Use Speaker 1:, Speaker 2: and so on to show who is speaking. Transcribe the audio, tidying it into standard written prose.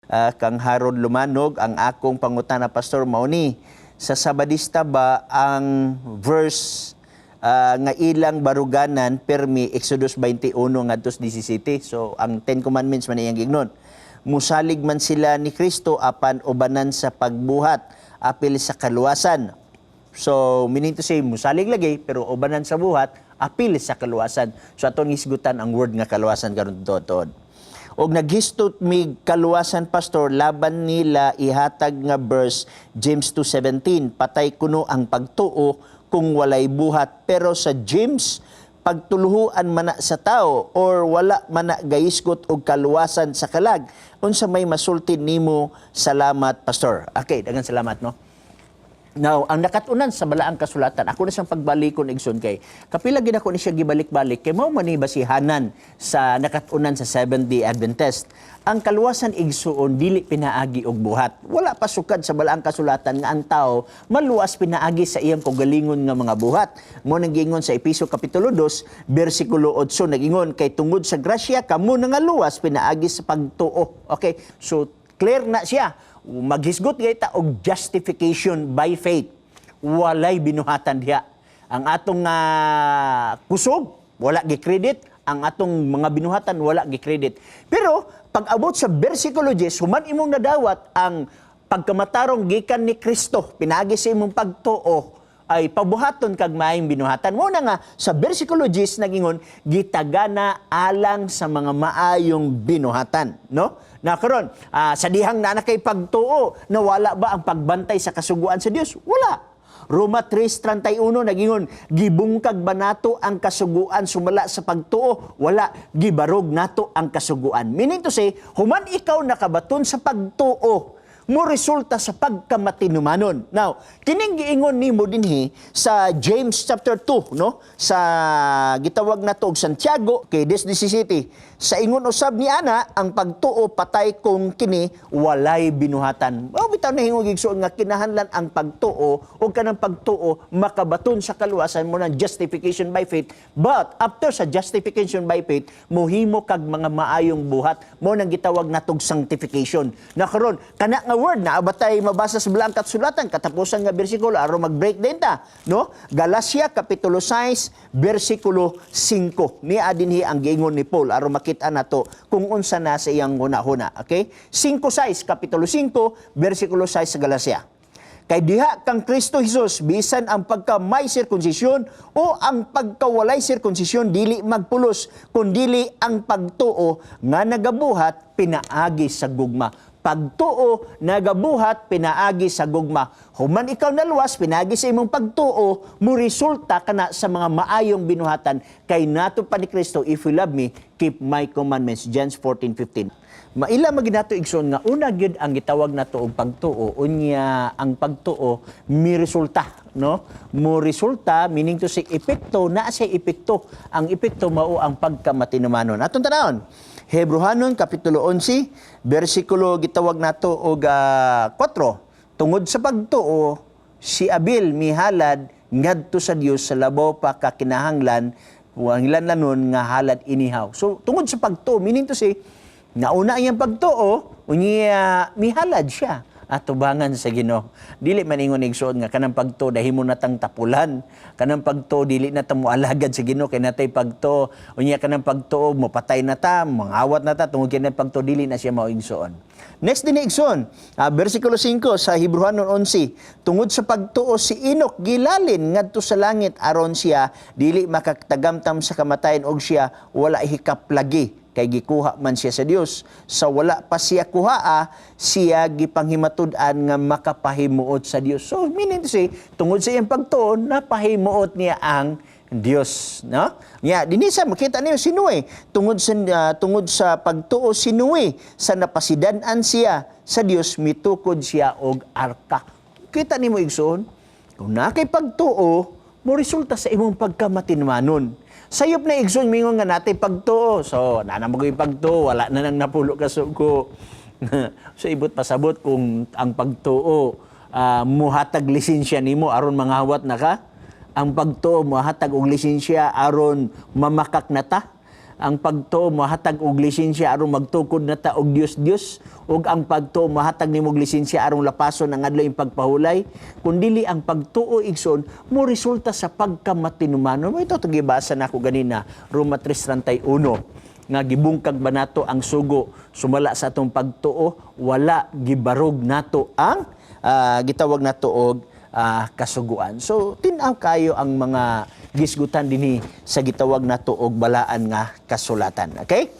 Speaker 1: Kang Harold Lumanog, ang akong pangutana, Pastor, mao ni: sa Sabadista ba ang verse nga ilang baruganan permi Exodus 21 ngadto sa 17? So ang Ten Commandments man iyang gignon. Musalig man sila ni Kristo apan ubanan sa pagbuhat, apil sa kaluwasan. So meaning to say, musalig lagi pero ubanan sa buhat, apil sa kaluwasan. So atong hisgutan ang word nga kaluwasan karon tuod. Og naghisgot mig kaluwasan, Pastor, laban nila ihatag nga verse James 2:17, patay kuno ang pagtuo kung walay buhat, pero sa James pagtuluhuan man na sa tao or wala man na gahisgot og kaluwasan sa kalag. Unsa may masulti nimo? Salamat, Pastor. Okay, daghang salamat, no. Now, ang nakatunan sa balaang kasulatan, ako na siyang pagbalikon, igsoon, kay kapila gid ako ni siya gibalik-balik kay mao man ni basihanan sa nakatunan sa Seventh-day Adventist. Ang kaluwasan, igsuon, dili pinaagi og buhat. Wala pa sukad sa balaang kasulatan nga ang tao maluwas pinaagi sa iyang kaugalingon nga mga buhat. Mao nang giingon sa Epeso kapitulo 2 bersikulo 8, nagingon kay tungod sa grasya kamo nangaluwas pinaagi sa pagtuo. Okay? So clear na siya. Maghisgot gayta og justification by faith. Walay binuhatan diha. Ang atong kusog wala gi-credit, ang atong mga binuhatan wala gi-credit. Pero pag abot sa bersikulo 10, human imong nadawat ang pagkamatarong gikan ni Kristo pinaagi sa imong pagtuo, ay pabuhaton kag maayong binuhatan. Mao na nga sa bersikulo 10 nagingon gitagana alang sa mga maayong binuhatan, no? Na karon, sa dihang naa na kay pagtuo, nawala ba ang pagbantay sa kasuguan sa Dios? Wala. Roma 3:31 nagingon, gibungkag ba nato ang kasuguan sumala sa pagtuo? Wala, gibarog nato ang kasuguan. Meaning to say, human ikaw nakabaton sa pagtuo, mo resulta sa pagkamatinumanon. Now, kining giingon nimo dinhi sa James chapter 2, no? Sa gitawag nato og Santiago kay 10:17. Sa ingon usab ni ana, ang pagtuo patay kung kini walay binuhatan. Oh, bitaw na hingog, igsuon, nga kinahanglan ang pagtuo o kanang pagtuo makabaton sa kaluwasan mo ng justification by faith. But after sa justification by faith, muhimo kag mga maayong buhat, mao nang gitawag natog sanctification. Na karon, kana nga word na abatay mabasa sa balaang kasulatan, katapusan nga bersikulo aron mag-break din ta, no? Galacia kapitulo 6 bersikulo 5. Ni dinhi ang giingon ni Paul aron makita nato kung unsa na sa iyang huna-huna, okay? 5:6, kapitulo 5 bersikulo 6 sa Galacia. Kay diha kang Kristo Jesus, bisan ang pagka may sirkunsisyon o ang pagkawalay sirkunsisyon dili magpulos, kundili ang pagtuo nga nagabuhat pinaagi sa gugma. Pagtuo nagabuhat pinaagi sa gugma. Human ikaw naluwas pinaagi sa imong pagtuo, mo resulta kana sa mga maayong binuhatan kay nato pa ni Kristo, "If you love me, keep my commandments." John 14:15. Maila man gid nato, igsoon, nga una gyud ang gitawag nato og pagtuo, unya ang pagtuo mi resulta, no? Mo resulta, meaning to say, epekto na siya, epekto. Ang epekto mao ang pagkamatinumanon. Atong tanawon Hebreohanon kapitulo 11 bersikulo gitawag nato og 4. Tungod sa pagtuo si Abel mihalad ngadto sa Dios sa labaw pa ka kinahanglan lanon nga halad inihaw. So tungod sa pagtuo, meaning to say, nauna iyang pagtuo, unya mihalad siya atubangan sa Ginoo. Dili man ingon, igsoon, nga kanang pagtuo dahimo na tang tapulan. Kanang pagtuo dili na ta moalagad sa Ginoo kay natay pagtuo. Unya kanang pagtuo mopatay na ta, mangawat na ta tungod kay pagtuo. Dili na siya mao, igsoon. Next din, igsoon, bersikulo 5 sa Hebreohanon 11, tungod sa pagtuo si Enoch gilalin ngadto sa langit aron siya dili makatagamtam sa kamatayon og siya wala hikaplagi kay gikuha man siya sa Dios. Sa wala pa siya kuhaa, siya gipanghimatud-an nga makapahimuot sa Dios. So meaning to say, tungod sa iyang pagtuo, napahimuot niya ang Dios, no? Ya, dinhi sa makita niyo si Noe, tungod sa pagtuo si Noe sa napasidan-an siya sa Dios, mitukod siya og arka. Kita nimo, igsoon, kung naa kay pagtuo, mo resulta sa imong pagkamatinumanon. Sayop na, igsoon, mingon nga natay pagtuo. So, naa na mo pagtuo, wala na nang napulo ka sugo. So ibot pasabot kung ang pagtuo muhatag lisensya nimo aron mangawat na ka. Ang pagtuo muhatag og lisensya aron mamakak na ta. Ang pagtuo mohatag og lisensya aron magtukod na ta og Dios Dios, ug ang pagtuo mohatag nimo og lisensya aron lapason ang adlaw pagpahulay, kundili ang pagtuo, igsoon, mo resulta sa pagkamatinumanon mo. Ito gibasa nako ganina, Roma 3:31, nga gibungkag ba nato ang sugo sumala sa atong pagtuo? Wala, gibarog nato ang gitawag nato og kasuguan. So tin-aw kayo ang mga gisgutan dinhi sa gitawag nato og balaan nga kasulatan. Okay?